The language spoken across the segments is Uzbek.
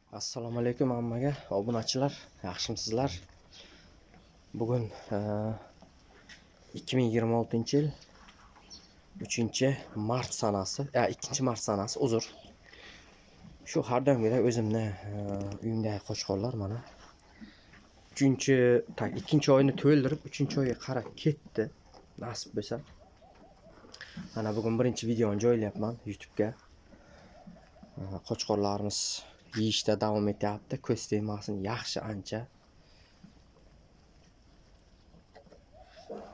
Assalomu alaykum hammaga obunachilar, yaxshimisizlar? Bugun 2026-yil 3 mart sanasi, 2 mart sanasi, uzr. Shu har doimgidek o'zimni uyimdagi qo'chqorlar mana 3 tak 2 oyni to'ldirib 3 oyga qarab ketdi. Nasib bo'lsa. Mana bugun birinchi videoni joylayapman YouTube'ga. Qo'chqorlarimiz yeyishda davom etyapti. Ko'z tegmasin, yaxshi ancha.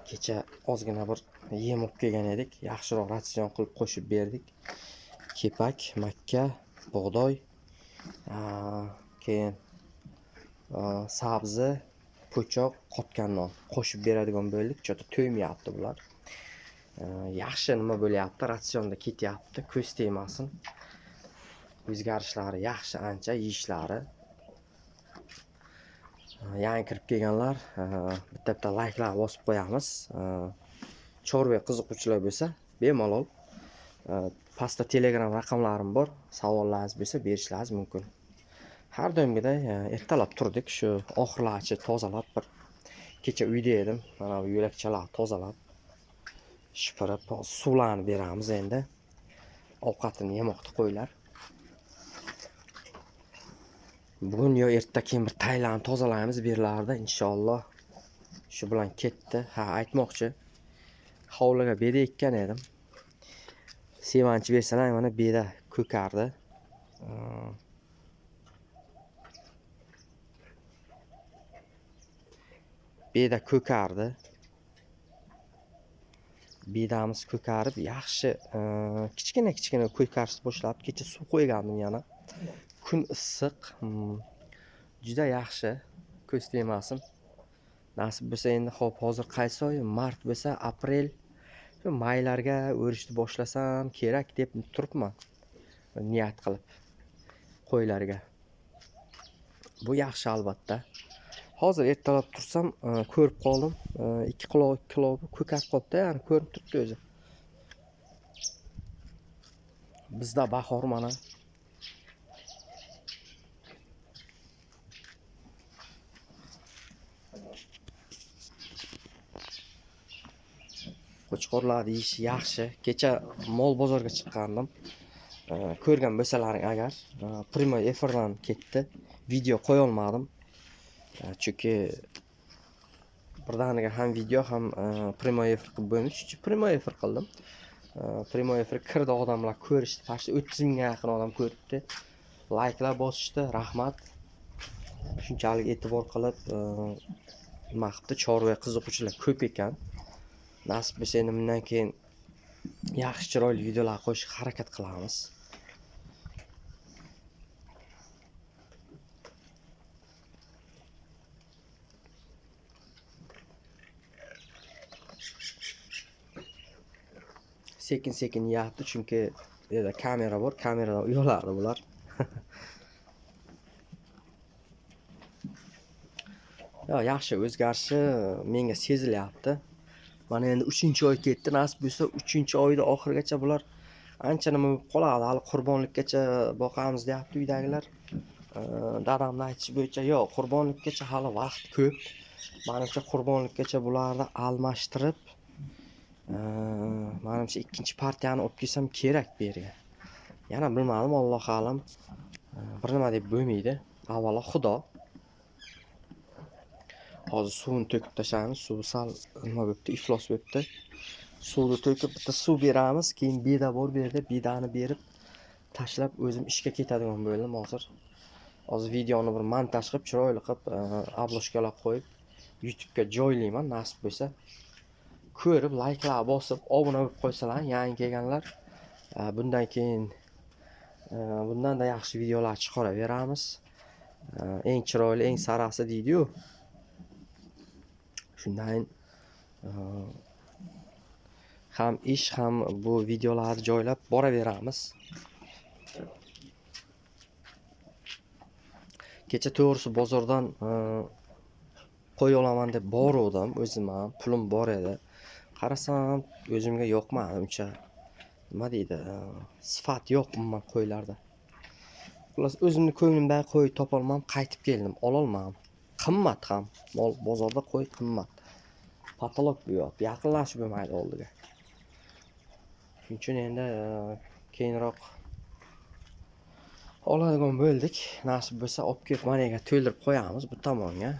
Kecha ozgina bir yem olib kelgan edik. Yaxshiroq ratsion qilib qo'shib berdik. Kepak, makka, bug'doy, keyin sabzi, po'choq, qotgan non qo'shib beradigan bo'ldik. Cho'ta to'ymayapti bular. Yaxshi nima bo'lyapti, ratsionda ketyapti, ko'z tegmasin. O'zgarishlari yaxshi ancha, yeyishlari. Yangi kirib kelganlar bitta-bitta layklar bosib qo'yamiz. Chorva qiziquvchilar bo'lsa, bemalol pastda Telegram raqamlarim bor. Savollaringiz bo'lsa berishlaringiz mumkin. Har doimgiday ertalab turdik, shu oxirlarchi tozalab bir kecha uyda edim. Mana bu yo'lakchalarni tozalab, shipirib, suvlarni beramiz endi. Ovqatini yemoqda qo'ylar. Bugun yo erta keyin bir taylarni tozalaymiz bu yerlarda inshaalloh. Shu bilan ketdi. Ha, aytmoqchi. Hovliga beda ekkan edim. Sevanchi bersalar mana beda ko'kardi. Beda ko'kardi. Bedamiz ko'karib yaxshi kichkina-kichkina ko'karishni boshlabdi. Kecha suv qo'ygandim yana. Kun issiq, juda yaxshi, ko'z tegmasin. Nasib bo'lsa endi hop hozir qaysi oy? Mart bo'lsa, aprel, shu maylarga o'rishni boshlasam kerak deb turibman. Niyat qilib qo'ylarga. Bu yaxshi albatta. Hozir ertalab tursam, ko'rib qoldim. Ikki quloq, ikki quloq ko'karib qolibdi, ya'ni ko'rinib turibdi o'zi. Bizda bahor mana. Qo'chqorlar yeyishi yaxshi. Kecha mol bozorga chiqqandim. Ko'rgan bo'lsalaring agar, primoy efirdan ketdi. Video qo'ya olmadim. Chunki birdaniga ham video ham primoy efir qilib bo'lmaydi. Chunki primoy efir qildim. Primoy efir kirdi, odamlar ko'rishdi. Почти 30 mingga yaqin odam ko'ribdi. Layklar bosishdi, rahmat. Shunchalik e'tibor qilib, nima qilibdi, chorva qiziquvchilar ko'p ekan. Nasib bo'lsa endi bundan keyin yaxshi chiroyli videolar qo'yishga harakat qilamiz. Sekin-sekin yeyapti, chunki bu yerda kamera bor, kameradan uyaladi bular. Yo, yaxshi o'zgarishi menga sezilyapti. Mana endi 3-oy ketdi, nasib bo'lsa 3-oyda oxirigacha bular ancha nima bo'lib qoladi, hali qurbonlikkacha boqamiz deyapti uydagilar. Dadamning aytishi bo'yicha, yo'q, qurbonlikkacha hali vaqt ko'p. Menimcha qurbonlikkacha bularni almashtirib, menimcha ikkinchi partiyani olib kelsam kerak bu yerga. Yana bilmadim, Alloh alam. Bir nima deb bo'lmaydi. Avvalo Xudo. Hozir suvini to'kib tashlaymiz. Suvi sal nima bo'libdi, iflos bo'libdi. Suvni to'kib bitta suv beramiz, keyin beda bor bu yerda, bedani berib tashlab o'zim ishga ketadigan bo'ldim hozir. Hozir videoni bir montaj qilib, chiroyli qilib, obложkalar qo'yib YouTube'ga joylayman, nasib bo'lsa. Ko'rib, layklar bosib, obuna bo'lib qo'ysalar, yangi kelganlar, bundan keyin bundan da yaxshi videolar chiqaraveramiz. Eng chiroyli, eng sarasi deydi-yu. Shundan ham ish, ham bu videolarni joylab boraveramiz. Kecha to'g'risi bozordan qo'y olaman deb boruvdim, o'zim ham pulim bor edi. Qarasam o'zimga yoqmadi uncha. Nima deydi, sifat yo'q umuman qo'ylarda. Xullas, o'zimni ko'nglimdagi qo'y topolmam, qaytib keldim, ololmadim. Qimmat ham, mol bozorda qo'y qimmat. Patolog bo'lyapti, yaqinlashib bo'lmaydi oldiga. Shuning uchun endi keyinroq oladigan bo'ldik. Nasib bo'lsa olib kelib managa to'ldirib qo'yamiz bu tomonga.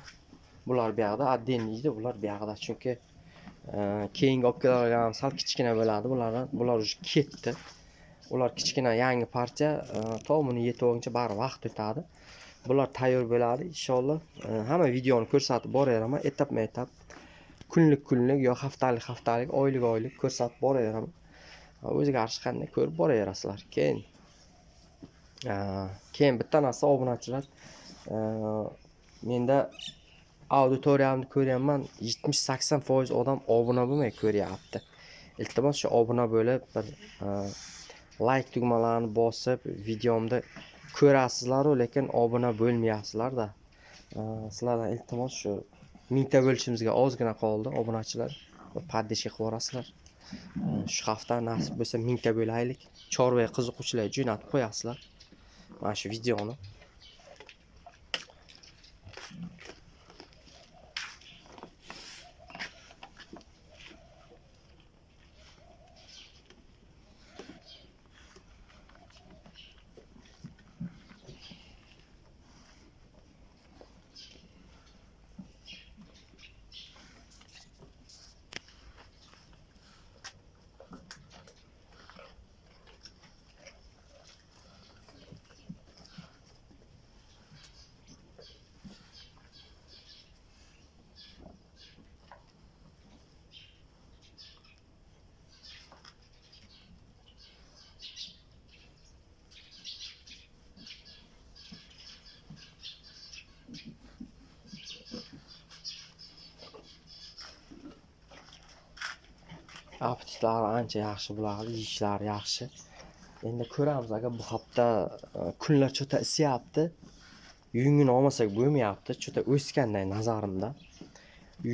Bular bu yoqda отдельно yeydi, bular bu yoqda, chunki keyingi olib keladigan sal kichkina bo'ladi bulardan. Bular уже ketdi. Ular kichkina yangi partiya, to buni yetib olguncha bari vaqt o'tadi. Bular tayyor bo'ladi inshaalloh. Hamma videoni ko'rsatib boraveraman, etapma-etap, kunlik-kunlik yo haftalik-haftalik, oylik-oylik ko'rsatib boraveraman. O'ziga yarasha qanday ko'rib boraverasizlar. Keyin bitta narsa obunachilar, menda auditoriyamni ko'ryapman, 70-80% odam obuna bo'lmay ko'ryapti. Iltimos, shu obuna bo'lib, bir like tugmalarini bosib, videomda ko'rasizlar-u, lekin obuna bo'lmayapsizlar-da. Sizlardan iltimos, shu 1000 ta bo'lishimizga ozgina qoldi obunachilar. Поддержка qilib yuborasizlar. Shu hafta nasib bo'lsa 1000 ta bo'laylik. Chorvaga qiziquvchilar jo'natib qo'yasizlar mana shu videoni. Appetitlari ancha yaxshi bo'ladi, yeyishlari yaxshi. Endi ko'ramiz, agar bu hafta kunlar cho'ta isiyapti, yungini olmasak bo'lmayapti, cho'ta o'sganday nazarimda.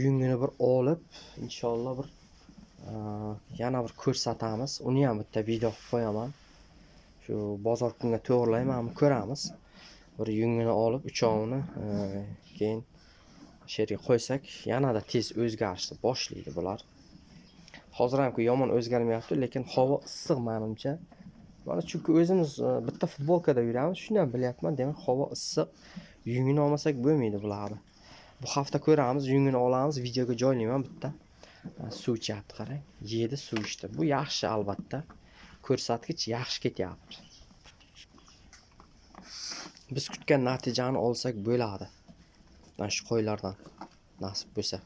Yungini bir olib, inshaalloh bir yana bir ko'rsatamiz. Uni ham bitta video qilib qo'yaman. Shu bozor kunga to'g'rilaymanmi ko'ramiz. Bir yungini olib, uchovini keyin shu yerga qo'ysak, yanada tez o'zgarishni boshlaydi bular. Hozir hamki yomon o'zgarmayapti, lekin havo issiq menimcha. Mana chunki o'zimiz bitta futbolkada yuramiz, shuni ham bilyapman, demak havo issiq. Yungini olmasak bo'lmaydi bularni. Bu hafta ko'ramiz, yungini olamiz, videoga joylayman bitta. Suv ichyapti, qarang. Yedi, suv ichdi. Bu yaxshi albatta. Ko'rsatkich yaxshi ketyapti. Biz kutgan natijani olsak bo'ladi. Mana shu qo'ylardan nasib bo'lsa.